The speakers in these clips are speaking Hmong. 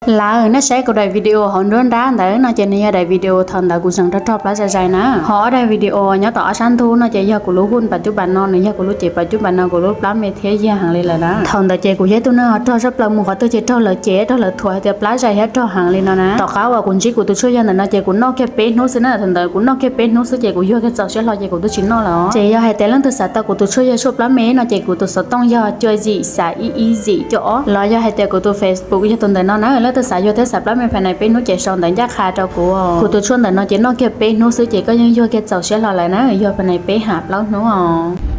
Lawv, nej saib kuv daim video hauv nruab nrab ntawd no ces nws yog daim video thaum ntawd kuv tseem rog rog plab zais zais na. Ho ob daim video nyob tom ob sab ntug no ces yog kuv lub hu pas cub pas no, nws yog kuv lub cev pas cub pas no, kuv lub plab me thiab yag heev li lawm na. Thaum ntawd ces kuv yog ib tug neeg ho rog zaj plaws mus qhov twg ces raug lawv cem, raug lawv thuam hais tias plab zais thiab rog heev li no na. Tom qab uas kuv ntsib kuv tus tshuaj yog ntawm no ces kuv noj kiag peb hnub xwb na. Thaum ntawd kuv noj kiag peb hnub xwb ces kuv yuag kiag txaus siab hlo ces kuv twb tsis noj lawm. Ces yog hais tias leej twg xav tau kuv tus tshuaj yog tshuaj plab me no ces kuv tus xov tooj yog cuaj yim xya ib ib yim cuaj ob, los yog hais tias kuv tus Facebook yog tus ntawm no na. Leej twg xav yuag thiab xav plab me phas nais peb hnub ces sau ntawv ncaj qha rau kuv. Kuv tus tshuaj ntawm no ces noj kiag peb hnub xwb ces koj yeej yuag kiag txaus siab hlo lawm na, yuag phas nais peb ham plaub hnub os.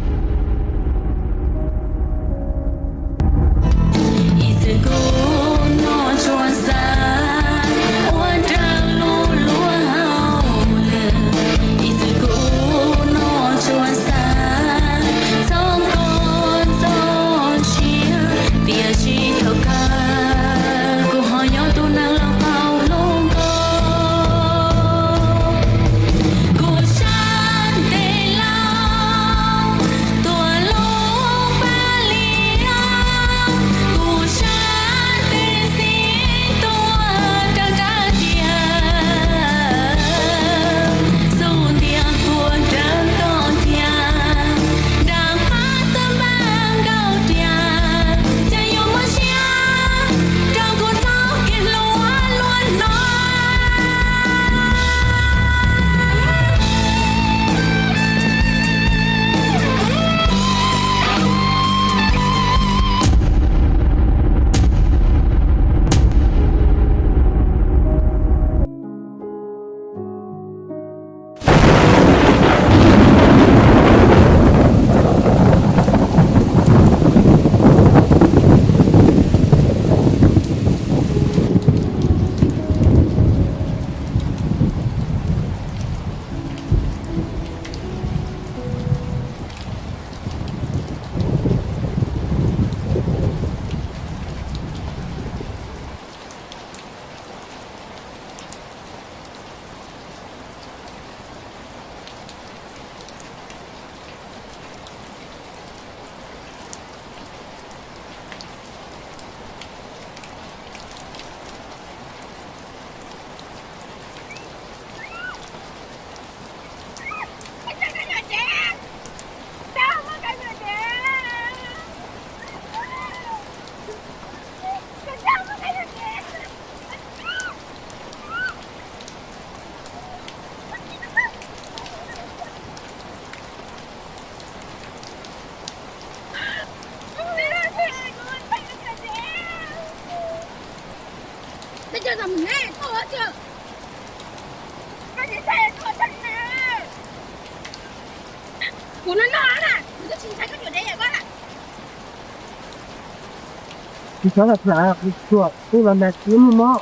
Kuv xav los tham, kuv tsuam kuv los nag kuv mus mog.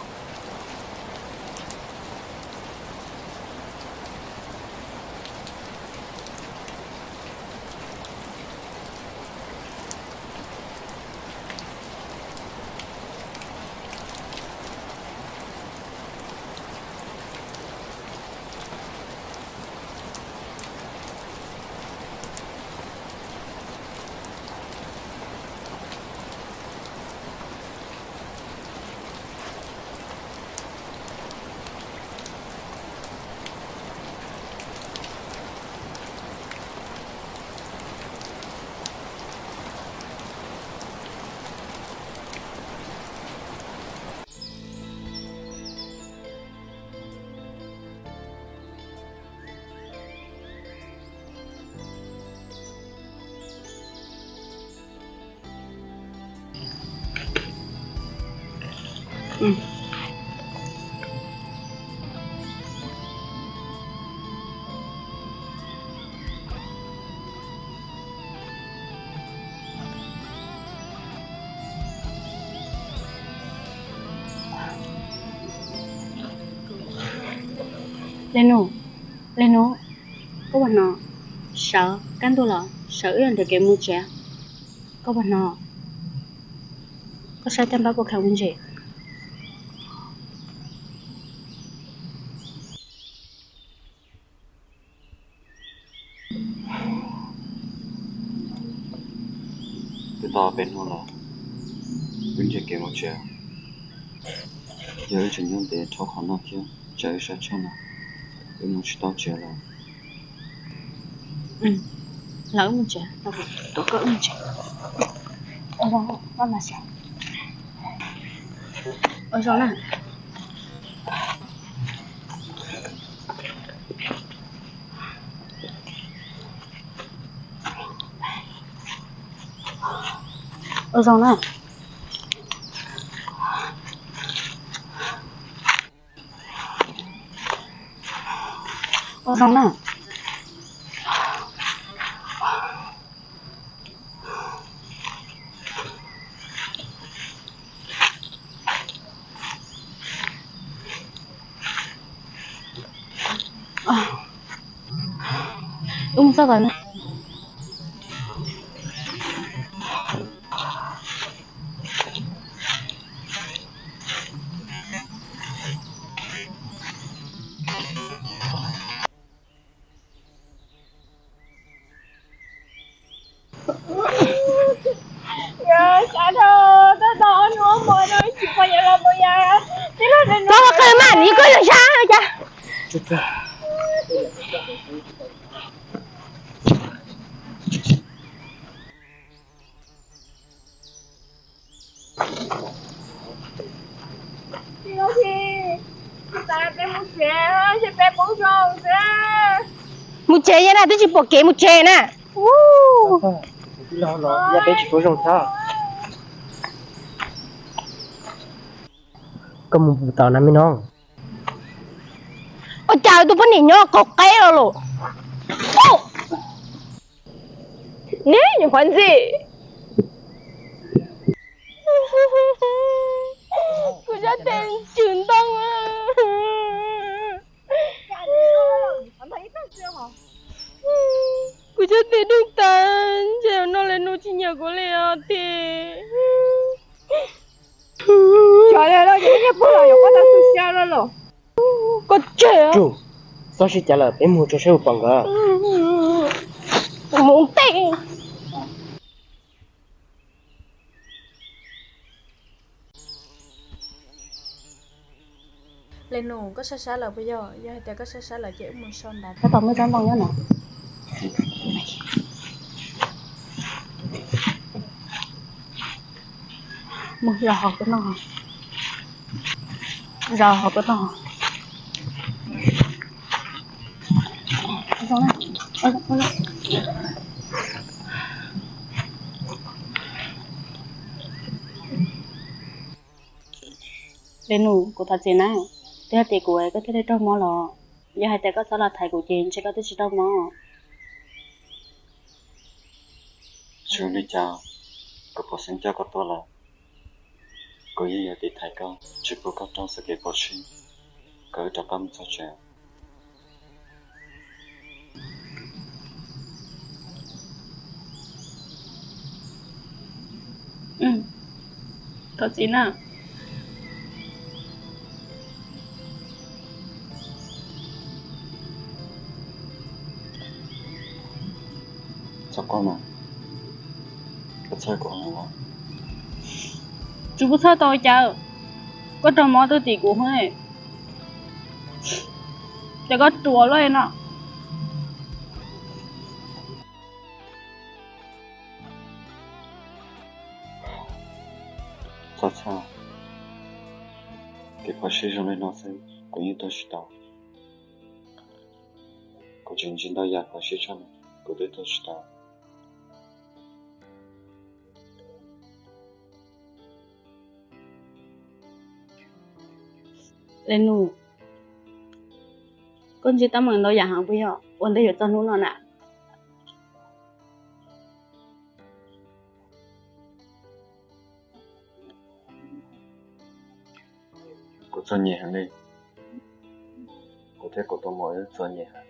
Leej nus, leej nus, koj puas hnov? Sawv, kaj ntug los sawv, wb yuav nrhiav kev mus tsev. Koj puas hnov? Koj saib tej npab puas kheev me ntsis. Twb tau peb hnub los wb nrhiav kev mus tsev. Yog wb tseem nyob ntev dhau qhov no thiab tsam wb sab tshaj no, wb mus tsis tau tsev lawm. Los wb mus tsev, tuav koj wb mus tsev. Ua zoo na. Ua zoo na. Ua zoo na. Wb mus txog tom na. Tau qw mas nws koj yog sab cas. Mus tsev na, twb tsis pom kev mus tsev na. Koj mus puas tau na me no? Ua cas tus poj niam nyob qaum qeb los los? Neb nyuam qhuav ntxim. Kuv sab tes tsw ntoo. Kuv sab tes dub tas, ntshe no le nus tsis nyiam kuv li os tiag. Koj tseg, txhob sib cav lawm, peb mus tso saib puas pom nkawd. Mus ntej. Le nus, koj sab sab lawm puas yog? Yog hais tias koj sab sab lawm ces wb mus so ntawd. Tab tom muaj tsob ntoo nyob no. Mus zov hov koj noj. Zov hov koj noj. Le nus, kuv thov txim na. Twb yog tias kuv es koj thiaj li raug mob los? Yog hais tias koj txhob los thaiv kuv ces ntshe koj twb tsis raug mob. Tsis ua li cas, kuv puas xeeb coj koj tuaj lawm, kuv yeej yuav tiv thaiv koj, tsis pub koj raug txoj kev phom sij, kom wb rov qab mus txog tsev. Thov txim na. Txhob quaj mas, koj txhawj kuv heev los? Tsis pub txhawj tau cas, koj raug mob twb tim kuv, ces koj ruam luaj no. Txhob txhawj, kev phom sij zoo li no xwb kuv yeej tuag tsis tau. Kuv tseem ntsib ntau yam phom sij tshaj no kuv twb tuag tsis tau. Le nus, koj ntsib teeb meem ntau yam heev puas yog ua ntej yuav txog hnub no na? Kuv txom nyem heev li. Kuv thiab kuv tus muam wb txom nyem heev,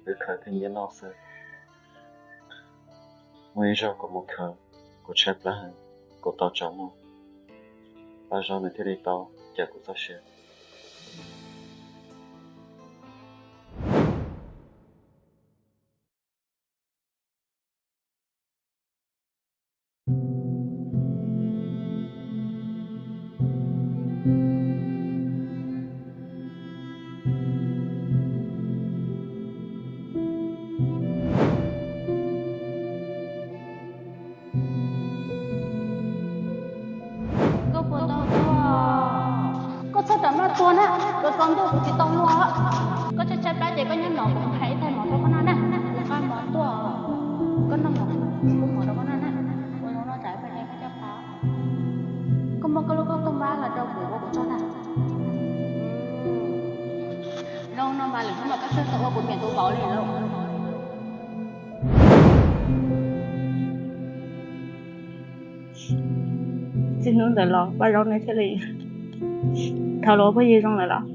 wb khaws tej nyiaj noj xwb. Muaj ib zaug kuv mus khaws, kuv tshaib plab heev, kuv tau tsaug muag. Paj Zaub nws thiaj li tau cawm kuv txoj sia. Tuaj na, tsaus ntuj kuv tsis tau luag. Koj tshaib tshaib plab ces koj nyob no kuv hais ib tais mov rau koj noj na. Kuv nqa mov tuaj, koj noj mov, kuv pub mov rau koj noj na. Ua zoo no tsam ib pliag koj coj qab. Koj muab koj lub koj tuaj npab los rau kuv ua kuv tsaug na. Zoo no mas lwm hnub mas koj tsawg tau ua kuv niam tus vauv li lauj. Txij hnub ntawd los Paj Zaub nws thiaj li dhau los phooj ywg zoo lawm los?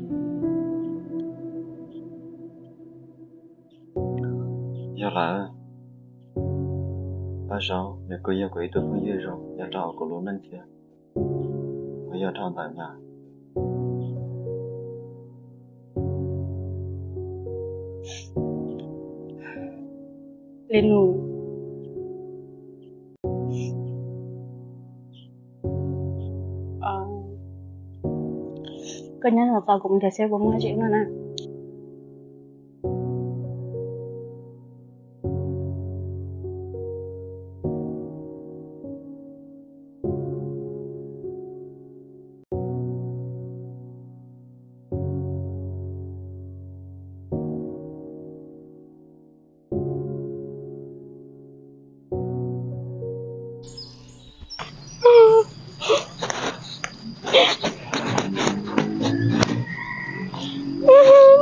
Yog lawm, Paj Zaub nws kuj yog kuv ib tug phooj ywg zoo nyob rau hauv kuv lub neej thiab. Kuv yog dhau ntawm nyab. Li nus, koj nyob no tos kuv mus nrhiav seb puas muaj dab tsi noj na.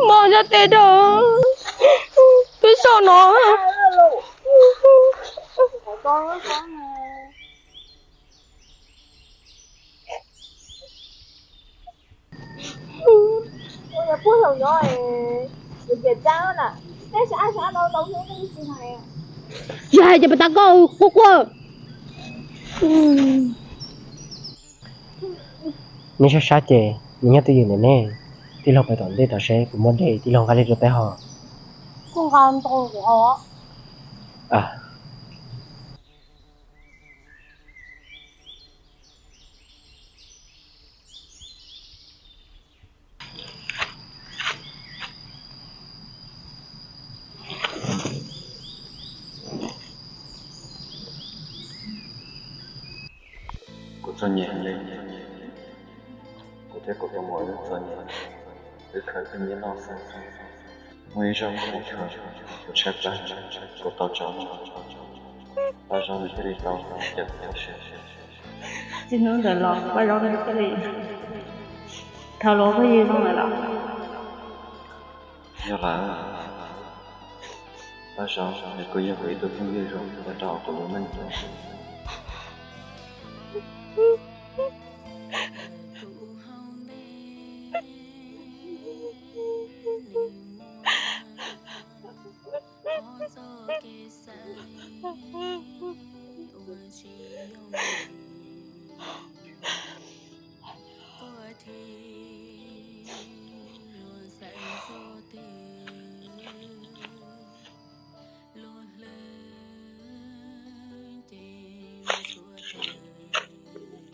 Mog nyob tes rau twb so no. Yog hais tias pas tas koj quaj quaj. Neb sab sab ces neb nyob twj ywm ntawm neb, tij laug pais tom ntej tom seb puas muaj dej, tij laug nqa dej rau peb haus. Kuj nqa ntau kuv haus. Kuv txom nyem heev li, kuv thiab kuv tus muam wb txom nyem, wb khawb tej nyiaj loj xwb. Muaj ib zaug kuv khawb, kuv tshaib plab, kuv tau tso, Paj Zaub nws thiaj li tau cawm kuv tau siav. Txij hnub ntawd los Paj Zaub nws thiaj li dhau los phooj ywg zoo lawm los? Yog lawm, Paj Zaub nws kuj yog kuv ib tug phooj ywg zoo nyob rau hauv kuv lub neej thiab.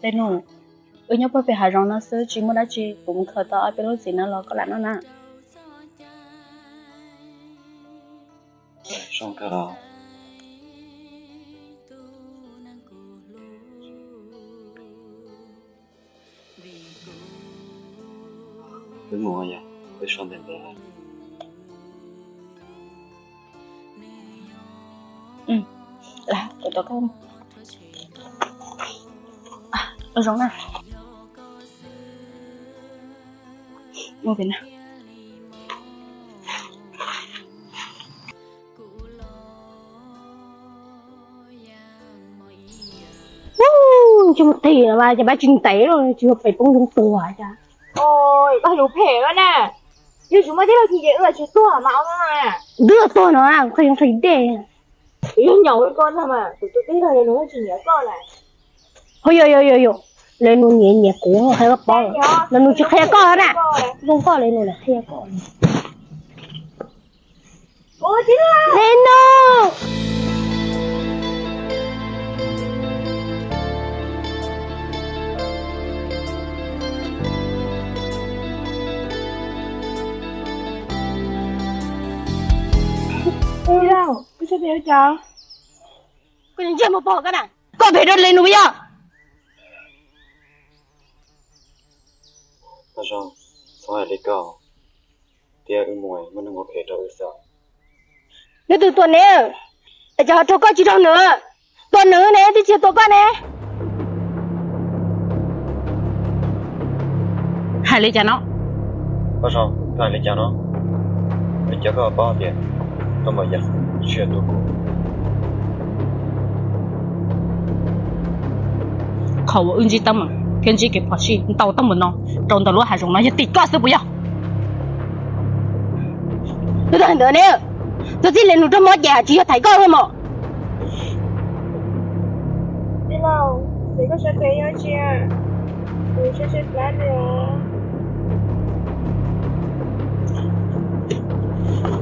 Leej nus, wb nyob puag pem hav zoov no xwb tsis muaj dab tsi, kuv mus khaws tau ob peb lub txiv no los koj lam noj na. Zoo kawg los. Wb mus yom, wb so ntev ntev lawm. Ua zoo na. Mus pem na. Tsis mus tim mas cas pab tsis ntev los tsis yog pem poob zoo tuag cas. Oj, koj yus phem lawm na. Yus tsis muaj tij laug Kim ces wb tsis tuag mas. Twb tuag no, qhov yus nqhis dej. Yus nyaum koj ntag mas, tus tij laug yog nws tsis nyiam koj na. Ho yog yog yog yog, lawv nus nyiam nyiam kuv qhia koj paub, lawv nus tsis qhia koj na. Zoo koj lawv nus lam qhia koj. Lawv nus. Koj ntsej muag pog koj na, koj phem rau lawv nus yog. Paj Zaub, Txhob hais li koj, thiab wb mus muaj neeg ua phem rau wb xwb. Leej twg tua neb? Es cas ho raug koj tsis raug nws? Tua nws ne, twb tsis tua koj ne. Hais li cas no? Paj Zog, koj hais li cas no? Wb cov koj paub tias koj mas yam tsis yog tus kuv. Qhov uas wb ntsib teeb meem thiab ntsib kev phom sij ntau teeb meem no rau ntawm lub hav zoov no yog tim koj xwb puas yog? Tus ntawd ne, tus txij li nus rog mob ces tsis yog thaiv koj li mos. Tij laug, es koj sab tes yog tsi? Kuv sab tshaib plab li os.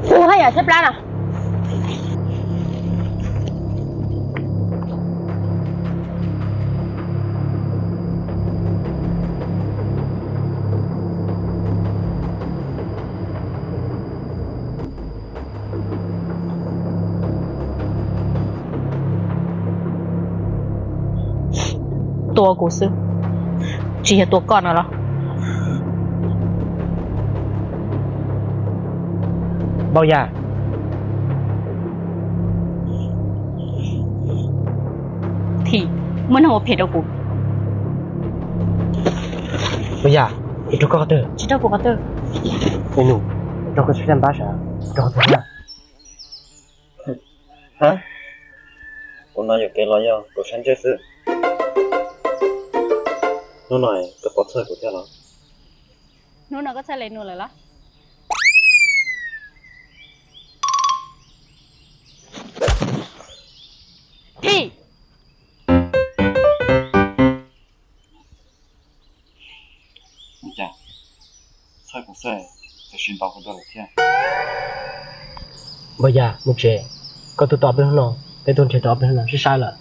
Kuv haj yam tshaib plab na. Tua kuv xwb, tsis yog tua koj no los? Npau Yaj, Thim, muaj neeg ua phem rau kuv. Npau Yaj, kuv raug koj qhov twg? Tsis raug kuv qhov twg. Nus, raug koj tsis npab sav, raug qhov twg na? Kuv no yuam kev los yog kuv sab ntsej xwb. Hnub no koj pov txhawj kuv thiab los? Hnub no koj txhawj li nus lawm los? Thim. Ua cas txhawj kuv xwb, tiam sis ntaus kuv dua lawm thiab. Npau Yaj, mus tsev, koj tuaj tau ob peb hnub no, peb tuaj nrhiav tau ob peb hnub no sib saib lawm.